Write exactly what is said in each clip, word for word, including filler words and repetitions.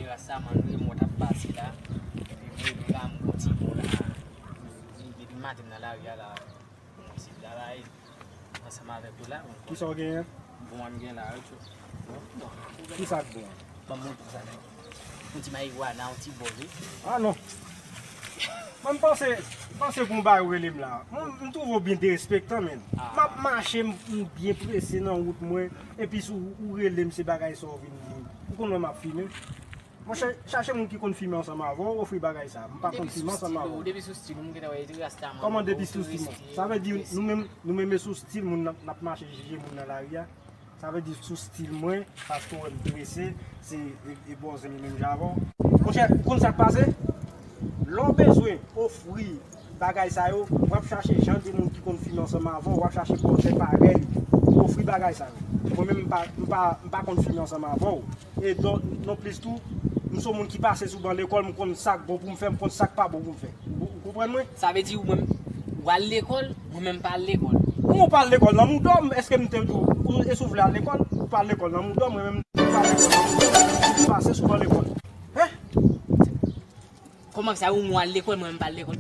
Rastaman, nou, mwen t ap pase la. Epi m rele la, m gon ti bon la. Depi maten m nan lari a la. Bon, se travay ansanm avèk ou la. Kisa w genyen? Bon, m gen la, wi, tchou. Bon, bon. Kisa k bon? Ban m montre sa, nèg. Yon ti marijuana, yon ti bòz, wi. Ah, non. Mwen, m panse, m panse gon bagay ou rele m la. Mwen, m twouve w byen derespektan, menn. Ah. M ap mache, m, m byen prese nan wout mwen, epi si w, ou rele m, se bagay sa w vin di m. Ou konn wè m ap fimen. Monchè, chache moun ki konn fimen ansanm avè w, ofri bagay sa. M pa konn fimen ansanm avè w. Depi sou stil ou, m gentan wè, e rastaman. Kòman depi sou stil mwen? Sa vle di, nou menm, nou menm e sou stil moun nan, n ap mache jije moun nan lari a. Sa vle di sou stil mwen, paske w wè m trese, se e, e bòz li menm jan avè w. Monchè, ou konn sa k pase? Lè w bezwen ofri bagay sa yo, w ap chache jan de moun ki konn fimen ansanm avè w, w ap chache pòtè parèy, ofri bagay sa yo. Mwen menm, m pa, m pa, m pa konn fimen ansanm avè w. E don, non plis tou, m se yon moun ki pase sou ban lekòl, m konn sa k bon pou m fè, m konn sa k pa bon pou m fè. Ou, ou konprann mwen? Sa vle di ou menm, ou al lekòl, mwen menm m pa al lekòl. Kòman w pa al lekòl nan mouda w? Èske m te di w, ou, e si w vle al lekòl, ou pa al lekòl nan mouda w, mwen menm m pa al lekòl nan mouda w, m pase sou ban lekòl. Hein? Kòman sa, ou mwen al lekòl, mwen menm m pa al lekòl?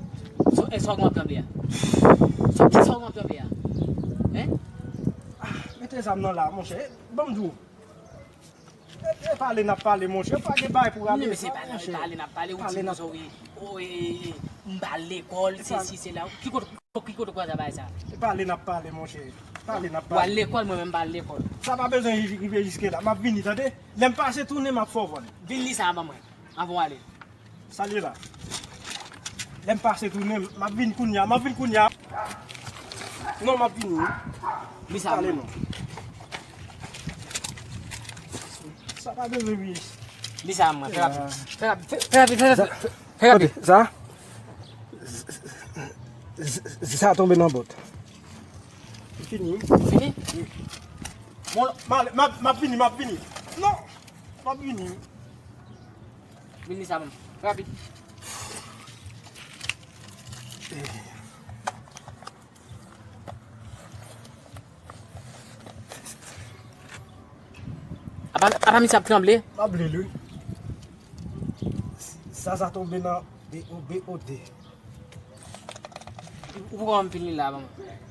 Sa, e sa w gen w ap tranble a? Sa, sa w gen w ap tranble a? Hein? Ah, mete zam nan la, monchè. Ban m di w. E, e pale n ap pale, monchè. Pa gen bagay pou raple sa, monchè. Pale n ap pale, ou di konsa, wi. O, e, e, e, m pa al lekòl, sesi, sela. Ki kote, ki kote w kwè sa bay sa? E pale n ap pale, monchè. Pale n ap pale. Ou al lekòl, mwen menm m pa al lekòl. Sa pa bezwen rive jiske la. M ap vini, tande? Lè m pase tounen, m ap fè w vòlè. Vin li sa ban mwen, anvan w ale. Sa l ye la? Lè m pase tounen, m ap vin kounye a, m ap vin kounye a. Non, m ap vini, wi. Li sa pale mwen. Non. Sa pa bezwen wi. Li sa mwen, fè rapid. Fè rapid, fè, fè rapid, fè rapid. Fè rapid. Sa? Sa tonbe nan bòt. Fini. Fini? Bon, m ap, m ap vini, m ap vini. Non! M ap vini. Vin li sa ban m. Rapid. Apa, apa misye ap tranble? M ap li l wi. Zaza tonbe nan B O B O T. Ou poko janm fin li la ban mwen.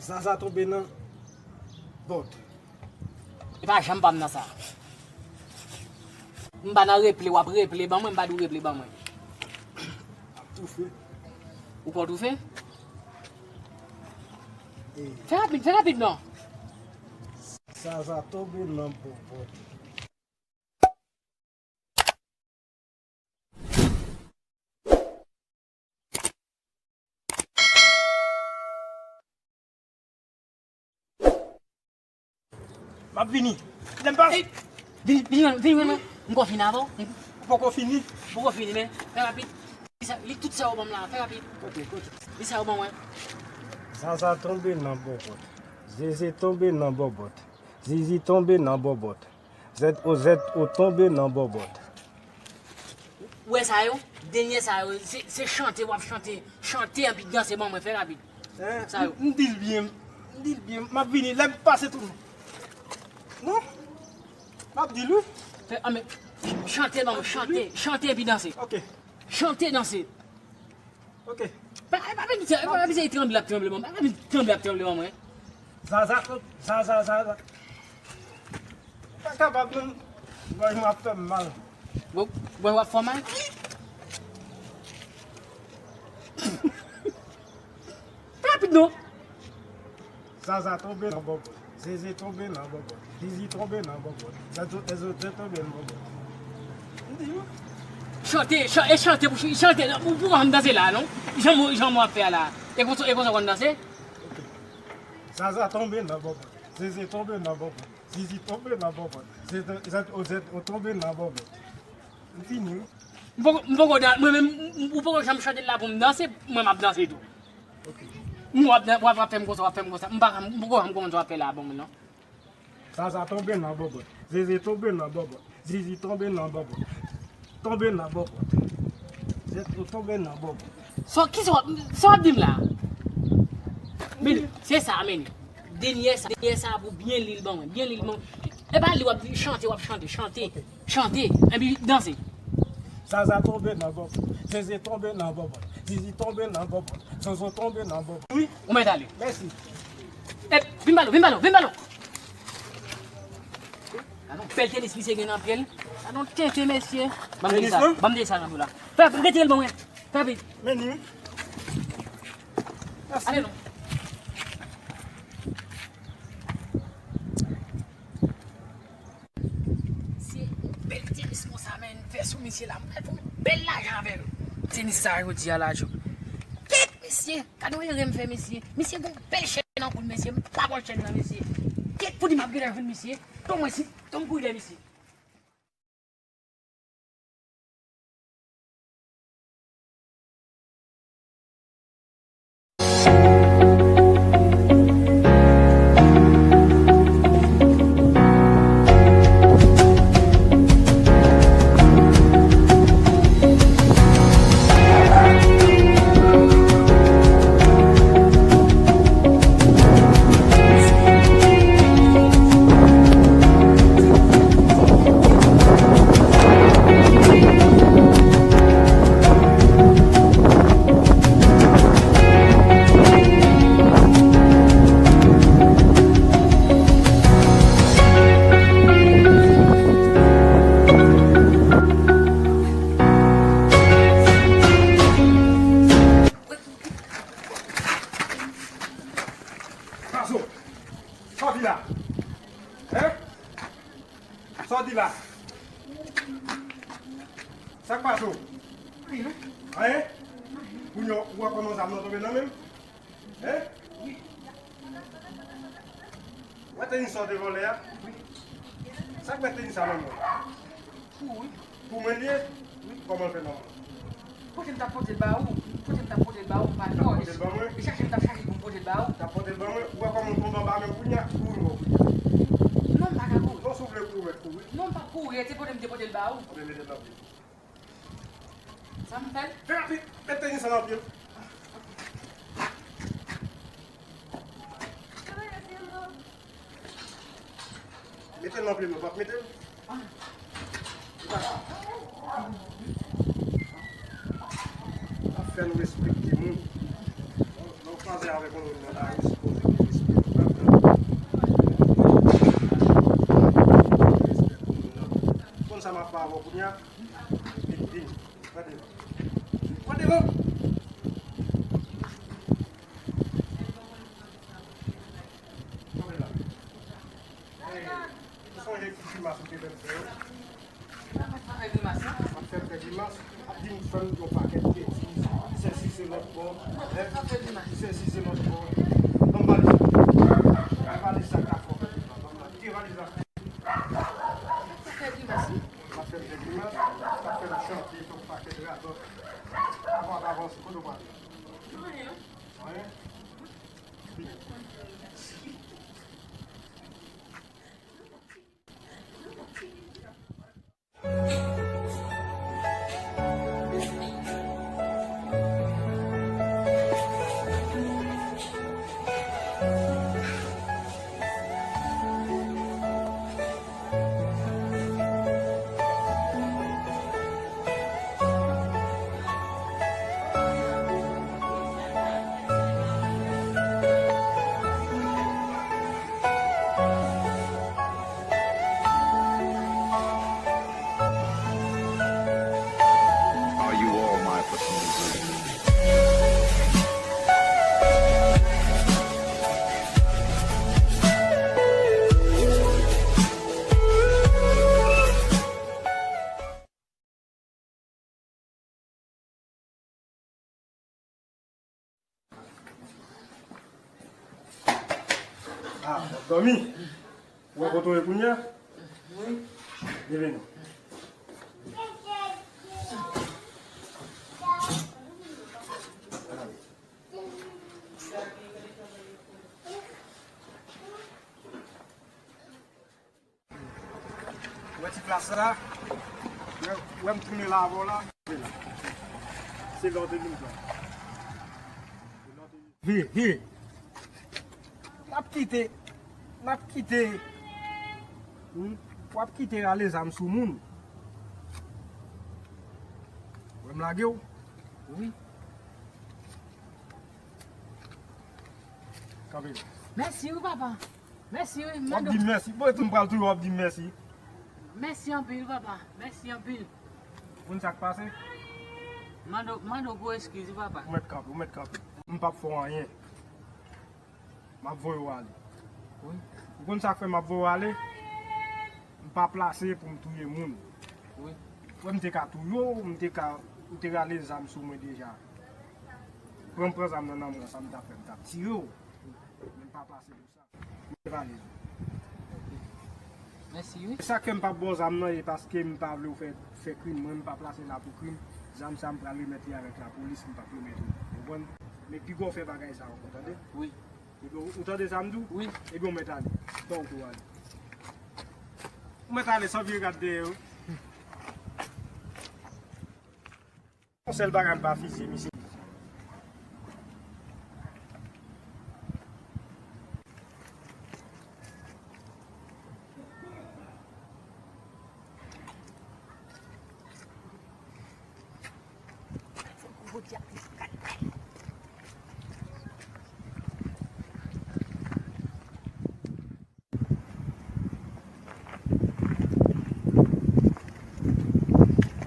Zaza tonbe nan bòt. E pa janm pa m nan sa. M pa nan reple, w ap reple ban mwen, m pa di w reple ban mwen. M ap toufe. Ou pran toufe? E. Fè rapid, fè rapid non. Zaza tonbe nan bòbòt. M ap vini. Lè m pase. Ey, vini, vini, vini, vini, vini. M ko fini avan. Ou poko fini? M poko fini, men fè rapid. Li sa, li tout sa ou ban m la, fè rapid. Kote, kote? Li sa ou ban mwen. Zaza tonbe nan bòbòt. Zeze tonbe nan bòbòt. Zizi tonbe nan bòbòt. Z O Z O tonbe nan bòbòt. Ou wè sa yo? Dènye sa yo, se, se chante w ap chante. Chante anpi danse ban mwen, fè rapid. Sa yo. M di l byen, m di l byen, m ap vini, lè m pase tou. Non? M ap di l wi. Fè, anben, chante ban mwen, chante, chante epi danse. Ok. Chante, danse. Ok. Pa, pa vin, pa vin tranble ap tranble ban mwen. Pa vin tranble ap tranble ban mwen. Zaza, zaza, zaza. Pa kapab non. Gòj mwen ap fè m mal. Gòj, gòj w ap fè w mal? Fè rapid non. Zaza tonbe nan bòbòt. Zeze tonbe nan bòbòt. Zizi tonbe nan bòbòt. Zazo, ezo, ze tonbe nan bòbòt. M di w. Chante, chan-, e chante pou ch-, chante, ou pou wè m danse la, non? Jan mwen, jan mwen ap fè a la. E konsa, e konsa w konn danse? Ok. Zaza tonbe nan bòbòt. Zeze tonbe nan bòbòt. Zizi tonbe nan bòbòt. Zeze, zeze, o, zeze, o tonbe nan bòbòt. M fini wi. M poko, m poko dan-, mwen menm, m, ou poko janm chante la pou m danse, mwen m ap danse tou. Ok. M w ap dan-, w ap, w ap fè m konsa, w ap fè m konsa. M pa, m poko janm konprann sa w ap fè la bon mwen non. Zaza tonbe nan bòbòt. Zeze tonbe nan bòbòt. Zizi tonbe nan bòbòt. Tonbe nan bòbòt. Zeze tonbe nan bòbòt. Sa, kisa w ap, sa w ap di m la? Men, se sa, men. Dènye sa, dènye sa pou byen li l ban mwen. Byen li l ban mwen. E pa li w ap di chante, w ap chante, chante, chante, epi danse. Zaza tonbe nan bòbòt, Zeze tonbe nan bòbòt, Zizi tonbe nan bòbòt, Zozo tonbe nan bòbòt. Wi, ou mèt ale. Mèsi. E, vin ba nou, vin ba nou, vin ba nou. Gade yon bèl tenis misye gen nan pye l. Gade yon tenten mesye. Ban m de sa, ban m de sa nan dou la. Fè, retire l ban mwen. Fè vit. Men li wi. Mèsi. Ale non. Se yon bèl tenis konsa, men, fè sou misye la. M pral fè yon bèl lajan avè l. Tenis sa jodi a la, Djo. Kèt, mesye. Gade yon ere m fè, mesye. Misye gen yon bèl chèn nan kou l, mesye. M pa bò chèn nan, mesye. Kèt, pou di m ap gentan jwenn misye. Ton mwen si, ton m kouri dèyè misye. Gason, sòti la. Hein? Sòti la. Sa k pase w? Anyen? Anyen? Kounye a, ou wè kòman zam nan tonbe nan men m? Hein? Ou wè tenis sa w te vòlè a? Sa k mèt tenis sa nan men w? Pou ou wi. Pou mwen l ye? Wi. Kòman l fè nan men w? Kote m t ap pote l ba ou? Kote m t ap pote l ba ou? M pa t wè. Pote l ban mwen? E chache m t ap chache pou m pote l ba ou. T ap pote l ban mwen? Ou wè kòman l tonbe anba men m kounye a? Kouri wè w kounye a. Non, m pa ka kouri. Non, si w vle kouri, w mèt kouri. Non, m p ap kouri, e se kote m te pote l ba ou. Anben, mete l nan pye. Sa m fè l? Fè rapid, met tenis sa nan pye m. Mete l nan pye m, ou p ap mete l? Ou pa ka. Ap fè nou respekte moun. Lè w kwaze avèk yon moun nan lari, sipoze gen respè. Respè pou moun nan. Konn sa m ap fè avè w kounye a? Vin, vin. Pran devan. Pran devan. Kanpe la. Hey, ou sonje ti grimas ou te fè m fè yo? M ap fè grimas, non? M ap fè m fè grimas. Ap di m fè m yon pakèt betiz. Sèsi se lòt bò. Hein? Sèsi se lòt bò. Ban m valiz la. Ban m valiz sa k ap fè w fè grimas. Ban m la. Tire valiz la. M ap fè grimas, wi. M ap fè m fè grimas. M ap fè m chante yon pakèt radòt. Avan w ap avanse, kote w prale? Anyen, non. Anyen? Are you all my platoon? Ah, w ap dòmi? Ou wè kote w ye kounye a? Wi. Leve non. Ou wè ti plas la? Ou wè, ou wè m tounen la avè w la? Se la w te vin pran. Vire, vire. N ap kite, n ap kite Hmm? W ap kite rale zam sou moun. Wè m lage w. Wi. Kanpe la. Mèsi wi, papa. Mèsi wi, w ap mande di m mèsi. Bon, epi m pral toujou w ap di m mèsi. Mèsi anpil, papa. Mèsi anpil. Ou konn sa k pase? Mande w, mande w gwo eskiz wi, papa. Ou mèt kanpe, ou mèt kanpe. M p ap fè w anyen. M ap voye w ale. Wi. Ou konn sa k fè m ap voye w ale? M pa plase pou m touye moun. Wi. Frè m te ka touye w, m te ka, ou te rale zam sou mwen deja. Pran m pran zam nan nan mwen, sa m t ap fè, m t ap tire w. Men m pa plase pou sa. M te valiz ou. Mèsi wi. Sa k fè m p ap ba w zam nan, e paske m pa vle w fè, fè krim. Mwen, m pa plase la pou krim. Zam sa, m pral remèt li avèk lapolis, m p ap remèt ou. Ou konprann? Men piga w fè bagay sa ankò, tande? Wi. Ebyen, ou tande sa m di w? Wi. Ebyen, ou mèt ale. Fò w tou ale. Ou mèt ale san vire gad dèyè w. Yon sèl bagay m pa fizye misye.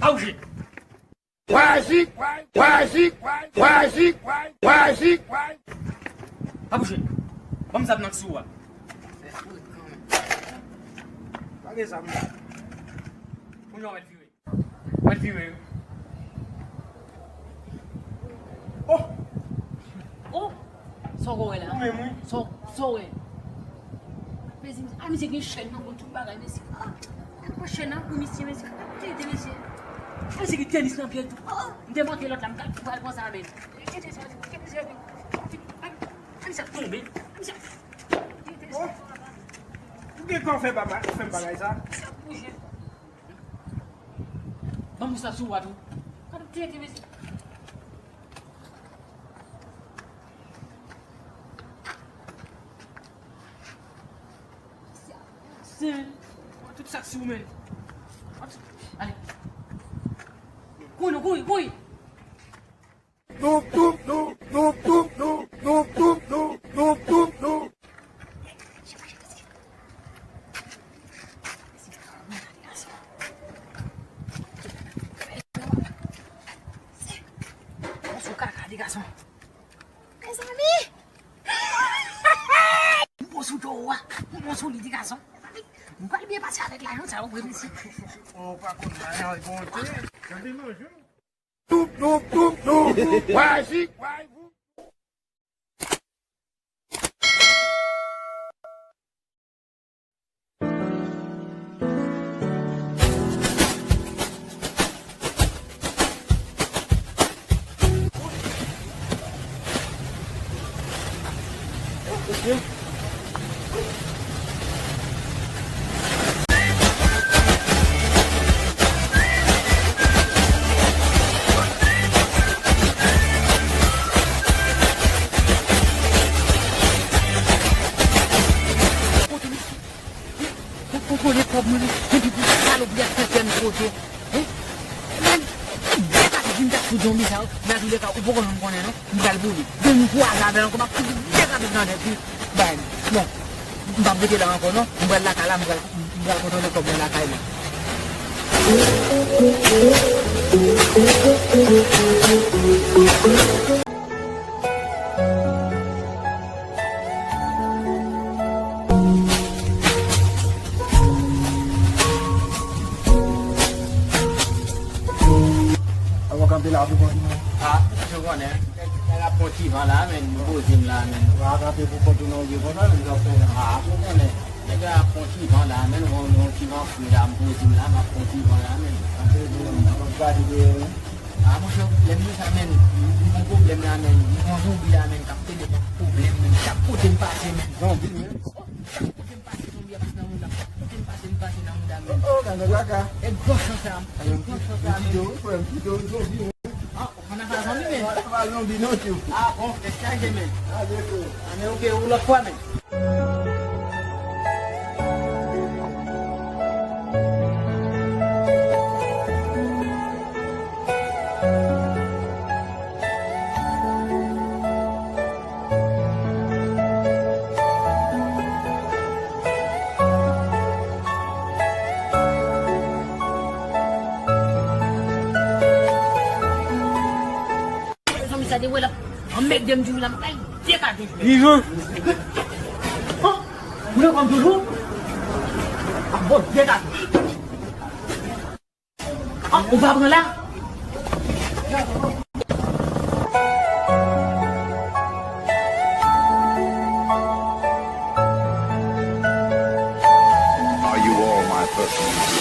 Pa bouje! Wajik, wajik, wajik, wajik, wajik, wajik. Pa bouje. Ban m zam nan k sou a. Pa gen zam. Kounye a w mèt vire. W mèt vire wi. Oh! Oh! Sa w wè la? Ou menm wi. Sa w, sa w wè? Mezanmi, a misye gen chèn nan pou tout bagay, mesye. Ah, gade chèn nan pou misye, mesye. Tete, mesye. A misye gen tenis nan pye l tou. Ah, m te manke lòt la, m pral pran sa, men. Tete, tete, tete, tete, a misye ap tonbe. A misye ap, tete, tete. Ou gen kò fè bagay, fè m bagay sa? Misye ap bouje. Ban m sa sou w a tou. Gade tete, mesye. Sen, tout sa k sou men. Ale. Kouri, kouri, kouri. Mezanmi! M bon sou towo a. M bon sou li, ti gason. M pral byen pase avèk lajan sa yo vre, mesye. Ou pa konn lajan konte. Gade manje. Toup, toup, toup, toup. Wajik, wajik. Kote misye? Ou, ou konnen kòb mwen, epi pou salopri a fè tèm kote. Hein? Men, dèk ati vin tak sou zonbi sa yo, men antouleka, ou poko janm konnen non, m pral boule. Gen yon kwa zavel ankò, m ap fout dèk ati nan nèt li. Ben, bon, m p ap rete la ankò non, m pral lakay la, m pral, m pral kontwole kòb mwen lakay mwen. Avan kanpe la pou kont nou. Ah, ou konnen, nèg ap pran ti van la, men, m poze m la, men. Ou a kanpe pou kont ou nan, ou konn, men, sa w fè la. Ah, ou konnen, nèg ap pran ti van la, men, yon, yon ti van fre la, m poze m la, m ap pran ti van la, men. Kanpe pou kont nou, m ap gade dèyè nou. Ah, monchè, lè m di sa, men, m gon pwoblèm la, men, m gon zonbi la, men, k ap pede m ak pwoblèm, men, chak kote m pase, men. Zonbi, men. Oh, chak kote m pase, zonbi ap nan mouda m, chak kote m pase, m pase nan mouda m, men. Oh, oh, gade laka. E gwo chans la, e gwo chans la, men. M kite w, frè m, kite w, zonbi, men. Ah, ou pa nan sa zonbi, men. Ou pa zonbi, non, tchou. Ah, bon, tèt chaje, men. Ah, dakò. Ah, men, ok, ou lòt fwa, men. E wè la, anmède m di w la, m pral degaje jwèt. Ivan. Hon, ou nan kòm toujou? A bon, degaje. Hon, ou pa pran la? Are you all my personal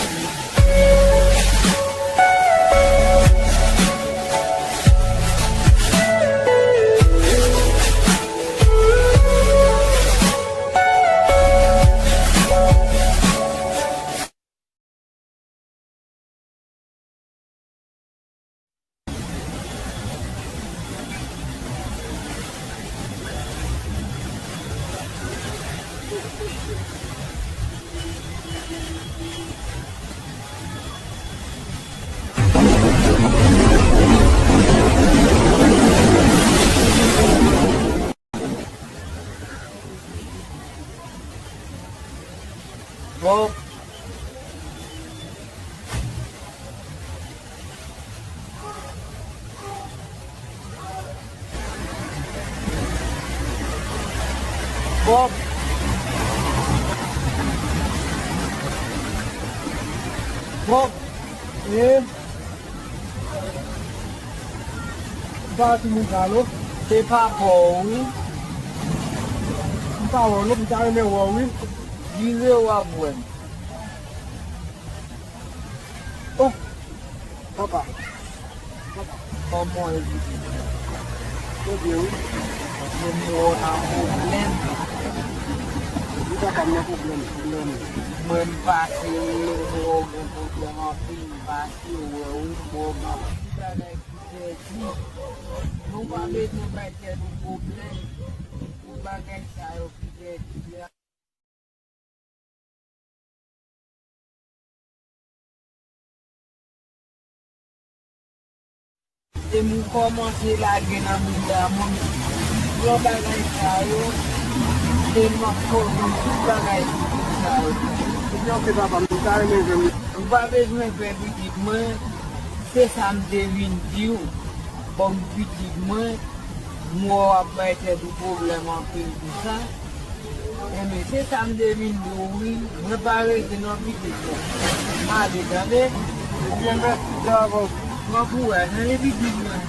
Bon. Bon. Bon. E. Ou pa wè timoun sa, non? Se papa w, wi. M pa wè w, non, m ta renmen wè w, wi. Vire w ap wè m. Oh, papa. Papa. Kòman w ye, pitit? Mwen byen, wi. Mwen wè w nan pwoblèm. Wi, papa, m nan pwoblèm, pwoblèm. Mwen, m pase, mwen wè w gen pwoblèm anpil, m pase. Ou wè, ou, ou wè, ou wè, ti bagay ki pèdi. Nou pa bezwen bay tèt nou pwoblèm pou bagay sa yo ki pèdi a. E m kòmanse lage nan mitan mwen. Yon bagay sa yo, e m ap fè w konn tout bagay sa yo. Ebyen, oke, papa, m ta renmen jwenn li. Ou pa bezwen pè, pitit mwen, se sa m te vin di w. Bon, pitit mwen, m wè w ap bay tèt ou pwoblèm anpil konsa. Enben, se sa m te vin di w, wi. Mwen pa rete non, pitit mwen. M ale, tande? Ebyen, mèsi, Davo. Pran kouraj, tande, pitit mwen.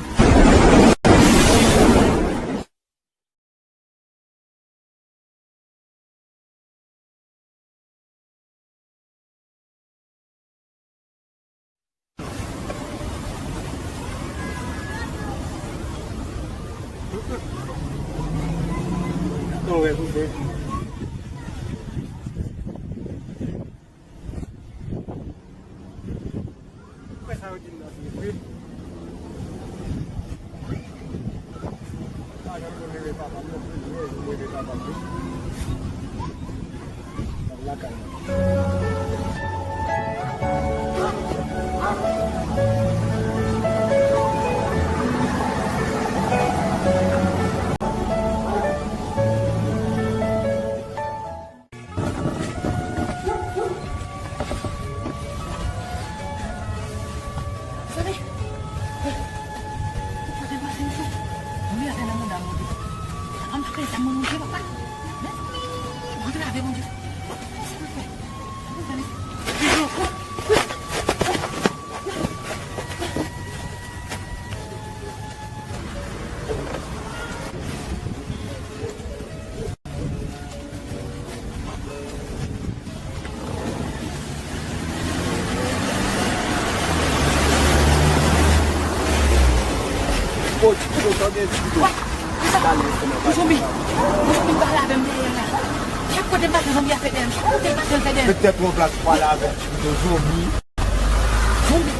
Ou kwè sa yo di m nan se vre? Pa janm konn reve papa m non, premye jou m reve papa m wi. L ap lakay mwen. Sade, sa te pase, mesye? Zanmi a fè nan manda mwen. An pa fè sa, mwen, Bondye, papa. Mèsi, mwen, Bondye, Bondye. Mèsi, mèsi. Yon zonbi, yon zonbi pale avè m dèyè la. Chak kote m pase, zonbi a fè dèyè m. Chak kote m pase, l fè dèyè m. Met tèt ou anplas, pale avèk Chipito, zonbi. Zonbi.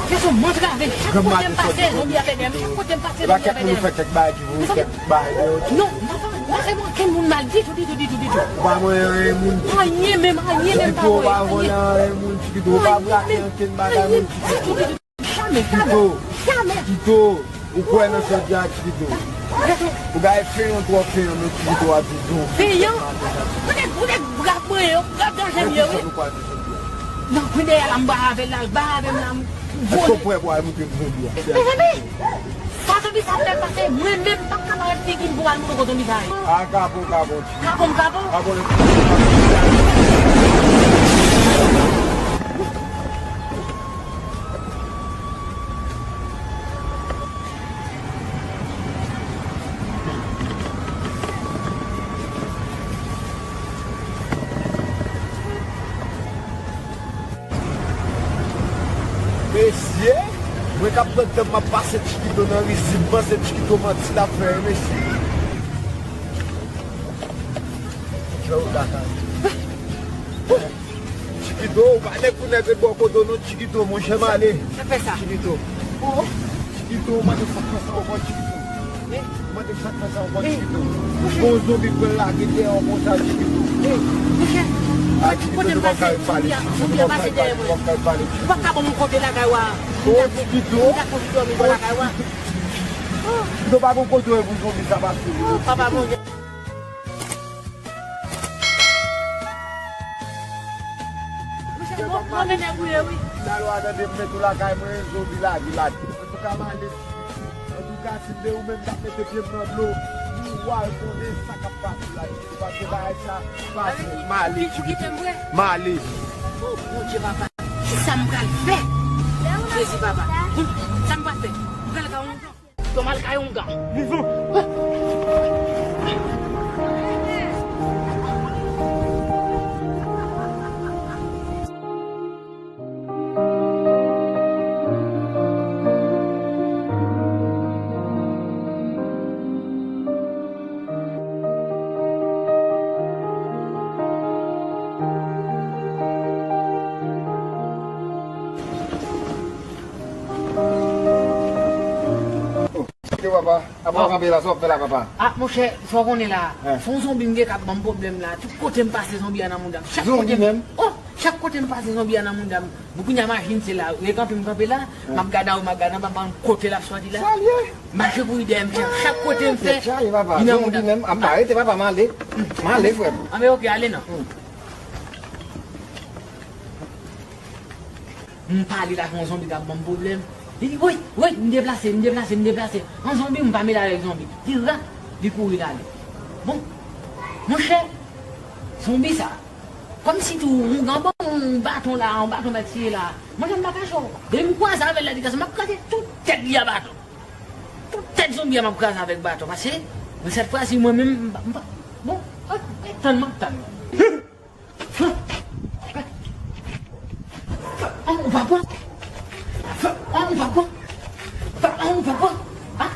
Gason m antrave. Chak kote m pase, zonbi a fè dèyè m. Chak kote m pase, zonbi a fè dèyè m. Kèk bagay ki voye kèk bagay deyò. Non, m pa fè, m pa fè manyen ankenn moun mal ditou, ditou, ditou, ditou. Ou pa manyen anyen moun. Anyen menm, anyen menm pa voye. Chipito, ou pa voye anyen moun, Chipito. Ou pa brape ankenn bagay moun, Chipito. Jamè, jamè, jamè. Chipito, ou kwè nan sa w di a, Chipito? Ou gade feyan, twò feyan, men Chipito a di zonbi. Feyan? Ou nèg, ou nèk brap mwen yo, brap danje m yo, wi. Nan kwen dèyè la, m ba avè l la, l ba avè m la, m vole. Èske w prè pou al montre m zonbi a? Mezanmi, sa Zonbi sa fè pase, mwen menm pa ka parèt figi m pou al montre w kote zonbi sa ye. A, kapo, kapo. Kapo m kapo? Kapo le. Mesye, mwen k ap pran tan m ap pase Chikito nan rizib, panse Chikito manti l ap fè, mesye. Chikito, ou pa nèg pou nèg ret bò kote w non, Chikito, monchè m ale. Sa fè sa? Chikito. Oh. Chikito, ou mande sa k fè sa ankò, Chikito. Mande sa k fè sa ankò, Chikito. Bon, zonbi pran lage dèyè w konsa, Chikito. Monchè, a, Chikito, kote m pase, zonbi a, zonbi a pase dèyè mwen. Ou pa ka ban m kote lakay ou a. Oh, Chikito. M ta konn dòmi bò lakay ou a. Chikito, pa gon kote w pou zonbi sa pase. Oh, papa, monchè. Monchè, move nèg ou ye, wi. Talè a tande m met ou lakay mwen, zonbi lage, lage. Antouka, m ale. Antouka, si m te ou menm, m t ap mete pye m nan dlo. Nou al konnen sa k ap pase la. Paske bagay sa, pase, m ale. Ou kite m vre? M ale. Oh, Bondye, papa. Kisa m pral fè? Jezi, papa. Sa m pral fè? M pral ka yon Tòmal kay ongan. Vizon. Yo, papa, apa w kanpe la, sa w ap fè la, papa? Ah, monchè, fò w konnen la. Hein. Se yon zonbi m gen k ap ban m pwoblèm la. Tout kote m pase, zonbi a nan mouda m. Chak kote m, oh, chak kote m pase, zonbi a nan mouda m. Bon, kounye a machin se la. Lè kanpe m kanpe la, m ap gade anwo, m ap gade anba, m pa konn kote l ap sòti la. Sa l ye? Mache kouri dèyè m, chak kote m fè, li nan mouda m. Zonbi menm, ap arete, papa, m ale. M ale, frè m. Ah, men ok, ale non. M pale la, gen yon zonbi k ap ban m pwoblèm. Li di, woy, woy, m deplase, m deplase, m deplase. An zonbi, m pa mele avèk zonbi. Li rap, li kouri l ale. Bon, monchè, zonbi sa, kòmsi tou, yon gran bon, yon baton la, yon baton mèt tiye la. Monchè, m pa kache w. Depi m kwaze avè l la, li kraze, m ap kraze tout tèt li a baton. Tout tèt zonbi a, m ap kraze avèk baton. Pase, men sèt fwa si, mwen menm, m pa, m pa, bon, tann, m ap tann. An, ou pa pran? An, ou pa pran? An, ou pa pran? Ah.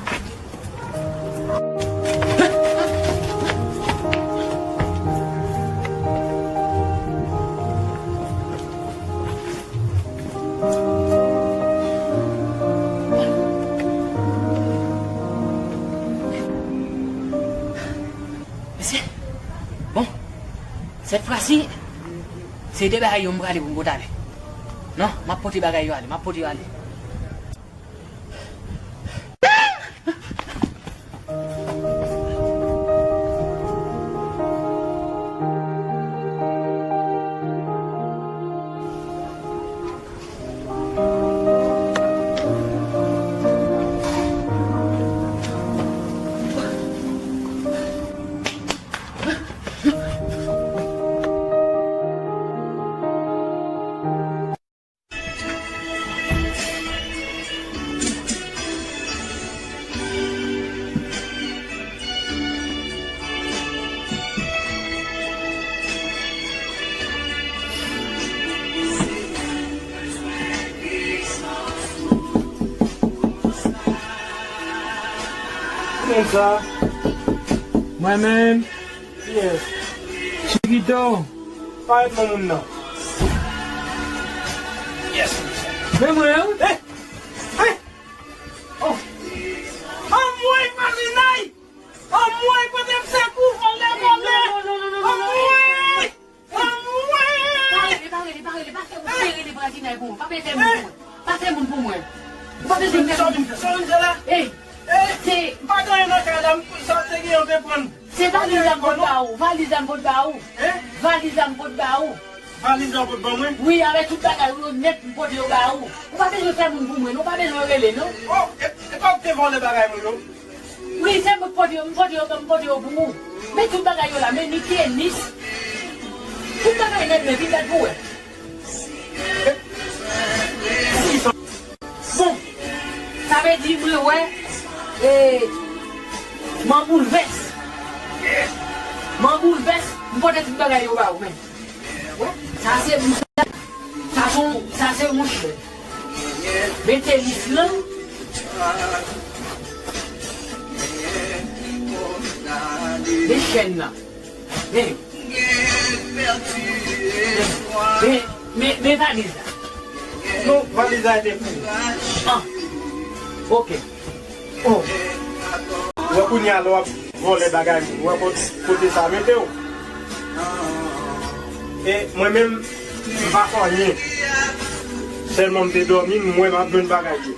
Mesye, bon, sèt fwa si, se de bagay yo m prale pou m pote ale. Non, m ap pote bagay yo ale, m ap pote yo ale. Konsa, mwen menm, yes. Chikito, pa ret nan moun nan. Yes. Men mwen, hein? Eh! Eh! Oh! Anmwey, Vazinay! Anmwey, kote m se kou vòlè, vòlè! Anmwey! Anmwey! Pa rele, pa rele, pa rele, pa fè moun rele Vazinay pou mwen. Pa fè moun pou mwen. Pa fè moun pou mwen. Ou pa bezwen fè moun pou mwen. Sa w vin fè la? Ey! Ey! Se m pa gen anyen nan kay la, m sa te gen an te pran. Se valiz la m pot ba ou, valiz la m pot ba ou. Hein? Valiz la m pot ba ou. Valiz la w pot ban mwen? Wi, avèk tout bagay ou yo nèt, m pote yo ba ou. Ou pa bezwen fè moun pou mwen, non, ou pa bezwen rele, non. Oh, e, e, Ou te vòlè bagay mwen yo. Wi, se mwen k pote yo, m pote yo, m pote yo pou ou. Men tout bagay yo la, men ni tenis. Tout bagay nèt, men vin gad pou wè. Bon, sa vle di mwen wè, e, m an boulvès. M an boulvès, m pote tout bagay yo ba ou, men. Sa se, sa se, sa se yon chèn. Men tenis lan, men chèn nan. Men, men, men, men valiz la. Non, valiz la te pou ou. Ah, ok. Oh. Ou wè kounye a lè w ap vòlè bagay moun, ou wè kot-, kote sa mete w. E mwen menm, m pa fè anyen. Sèlman m te dòmi, m wè m ap jwenn bagay yo.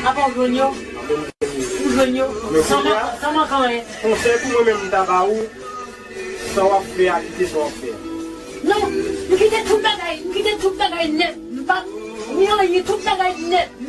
Apa w jwenn yo? Ou jwenn yo? San man-, san manke anyen. Konsèy pou mwen menm m ta ba ou, sa w ap fè a, kite sa w ap fè a. Non, m kite tout bagay, m kite tout bagay nèt. M pa, m anyen, tout bagay nèt.